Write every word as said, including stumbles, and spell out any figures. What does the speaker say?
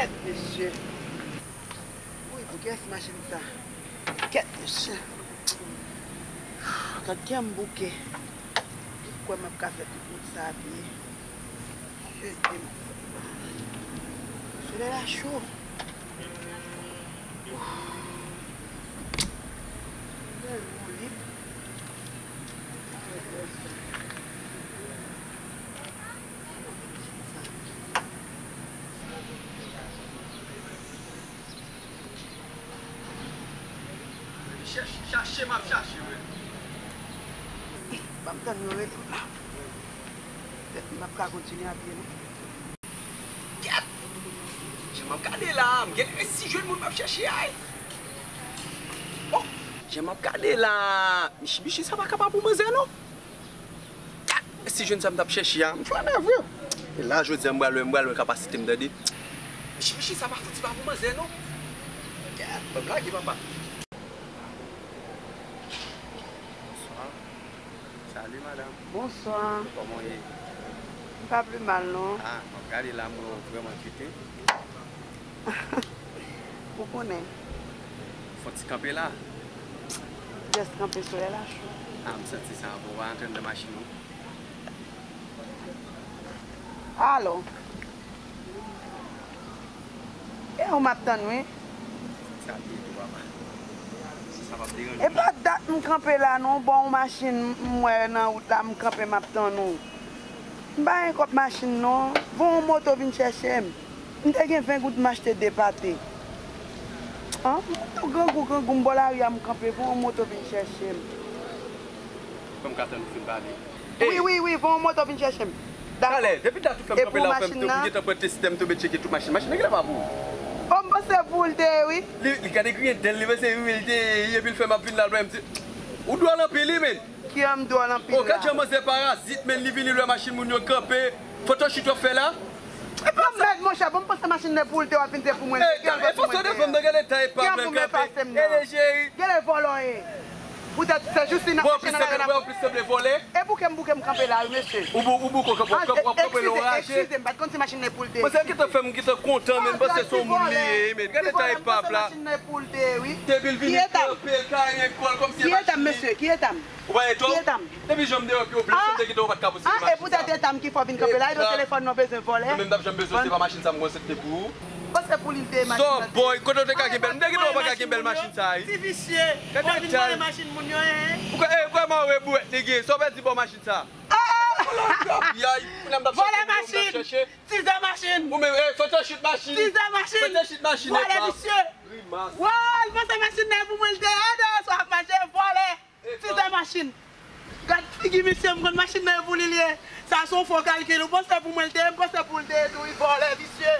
Kèt, mesye. Wi, pou kiyès machin sa? Kèt, mesye. Gad kè m bouke. Ki kwè m ap ka fè tout wout sa a pye? Jezi m. Solèy la cho. Chache, chache, m ap chache, wi. Ban m tann yo rele m la. Petèt m p ap ka kontinye a pye, non. Kèt! Jan m ap gade la, m genlè resi jwenn moun m ap chèche a, wi. Oh! Jan m ap gade la, Michibichi sa pa kapab pou manzè, non. Gad, si jwenn sa m t ap chèche a, m jwenn avè. E la, jodi a, m pral wè, m pral wè kapasite m, tande. Michibichi sa pa fouti pa pou manzè, non. Gad, ban m lage, papa. Bonswa. Salut, madame. Bonswa. Kòman w ye? M pa pi mal, non. Ah, m ap gade la, m wè w vrèman kite. Ou konnen. Fò ti kanpe la. Just kanpe, solèy la cho. Ah, m santi sa. Bon, w a antre anndan machin ou. Alo. E ou m ap tann, wi. Sa byen tou, papa. Si sa p ap deranje. E pa dat m kanpe la, non. Bon, yon machin m wè nan wout la, m kanpe, m ap tann ou. M pa gen kòb machin non. Voye yon moto vin chèche m. M te gen ven goud m achte de pate. An, m tou grangou, grangou, m bò lari a m kanpe. Voye yon moto vin chèche m. Fè m ka tann ou fin pale. Wi, wi, wi, voye yon moto vin chèche m. Dakò. Talè, depi dat ou fè m kanpe la, ou fè m tou, m gentan pran testè, m tonbe tcheke tout machin. Machin nan genlè pa pou ou. O, m panse pou ou l te ye, wi. Li, li gade griyen dèl, li panse wi l te ye, epi l fè m ap vin la lwen, m di, ou dwòl anpil, wi, men. Ki an m dwòl anpil la? O, gad jan manzè parazit, men li vini lè machin moun yo kanpe. Fotochit w ap fè la? E pa mèd, monchè, bon, m panse machin nan pou ou l te w ap vin te pou mwen. E, e fason de fè m nan gade tan e pa blan kanpe. E le cheri. Genlè vòlò ye. Poutèt se jis li nan machin nan la. Bon, plis sanble vòlè. E bouke m, bouke m kanpe la, wi, mesye. Ou bou-, ou bouke w kanpe, w ap kanpe lè w raje. Eskize m, pa t konn si machin nan pou l te ye. Mwen, sa gentan fè m gentan kontan, men m panse se yon moun li ye, men gade tan e pa blan. Depi l vini kanpe, l ka gen kò l kòmsi e machin li. Ki eta m, mesye? Ki eta m? Ou pa gen twòp? Ki eta m? Depi jan m te wè pye w blanch, m te kite w pa t ka posede machin sa. Ah, e poutèt eta m ki fè w vin kanpe la, e telefòn nan w bezwen vòlè? Mwen menm m t ap janm bezwen, se pa machin sa m konn se te pou ou. Bon, se pou li l te ye machin nan. Sò, boy, kote w te ka gen bèl, m te kite w pa ka gen bèl machin sa, wi. Ti visye. Gade tan. Vòlè machin moun yo, hein. Ou kwè, eh, kwè m a wè bouwèt li gen, sa w pèdi bò machin sa. Ah! Yay, kounye a m t ap chèche moun yo, m t ap chèche. Tizè machin. Ou menm, eh, fotochit machin. Tizè machin. Fotochit machin. Vòlè, misye. Grimas. Woy, l panse machin nan pou mwen l te ye. Ade, sa w ap mache, vòlè. Tizè machin. Gad figi misye, m konn machin nan e pou li l ye. Sa se yon fo kalkil. Ou panse pou mwen l te ye, m panse pou l te ye tou, wi, vòlè visye.